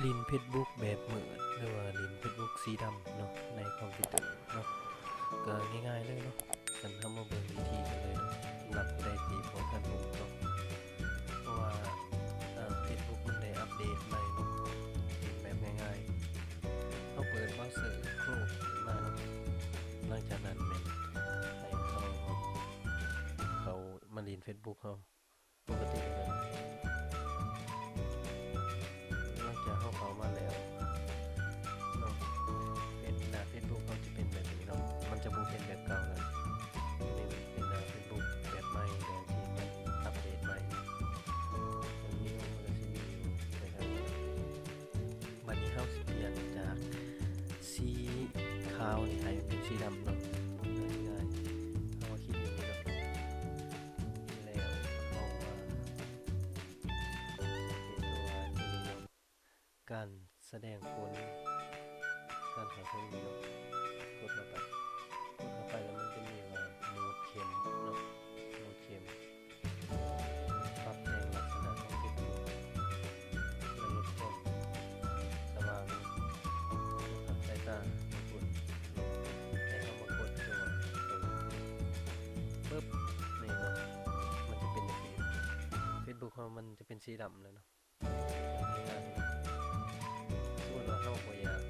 ຫຼິ້ນເຟສບຸກແບບມືດ ຫຼືວ່າຫຼິ້ນເຟສບຸກສີດຳເນາະ ໃນຄອມພິວເຕີເນາະ ກໍງ່າຍໆເລີຍເນາະ. ຊັ້ນເຮົາມາເບິ່ງວິທີກັນເລີຍເນາະ ສຳລັບຜູ້ໃດທີ່ບໍ່ທັນຮູ້ເນາະ ເພາະວ່າ ເຟສບຸກມັນໄດ້ອັບເດດໃໝ່ເນາະ ເຮັດແບບງ່າຍໆ ເຮົາເປີດເບຣາເຊີໂຄຣມຂຶ້ນມາເນາະ. ຫຼັງຈາກນັ້ນແມ່ນໃຫ້ເຮົາເຂົ້າມາຫຼິ້ນເຟສບຸກເຮົາ ປົກກະຕິເລີຍ. ຫຼັງຈາກເຮົາເຂົ້າມາແລ້ວເນາະ ເປັນໜ້າເຟສບຸກເຮົາຈະເປັນແບບນີ້ເນາະ ມັນຈະບໍ່ເປັນແບບເກົ່າແລ້ວ. ນີ້ເປັນໜ້າເຟສບຸກແບບໃໝ່ ແບບທີ່ມັນອັບເດດໃໝ່ ມັນມີ ມັນກໍຊິມີຢູ່ ແຕ່ກໍ ບັດນີ້ເຮົາຊິປ່ຽນຈາກສີຂາວນີ້ໃຫ້ມັນເປັນສີດຳເນາະ ງ່າຍໆ ເຮົາມາຄລິກຢູ່ນີ້ເນາະ ແລ້ວເຮົາມາສັງເກດຕົວນີ້ເນາະ ການສະແດງຜົນ ການເຂົ້າເຖິງນີ້ເນາະ ກົດເຂົ້າໄປ ກົດເຂົ້າໄປແລ້ວມັນຈະມີວ່າໂໝດເຂັ້ມເນາະ ໂໝດເຂັ້ມ ປັບແຕ່ງລັກສະນະຂອງເຟສບຸກ ເພື່ອລົດຄວາມສະຫວ່າງ ແລະ ພັກສາຍຕາຂອງຄົນ ແລະ ເຮົາມາກົດຕົວເບິ່ງ ປຶບ ນີ້ເນາະ ມັນຈະເປັນຈັ່ງຊີ້ ເຟສບຸກເຮົາມັນຈະເປັນສີດຳແລ້ວເນາະ. ສົມມຸດວ່າເຮົາບໍ່ຢາກ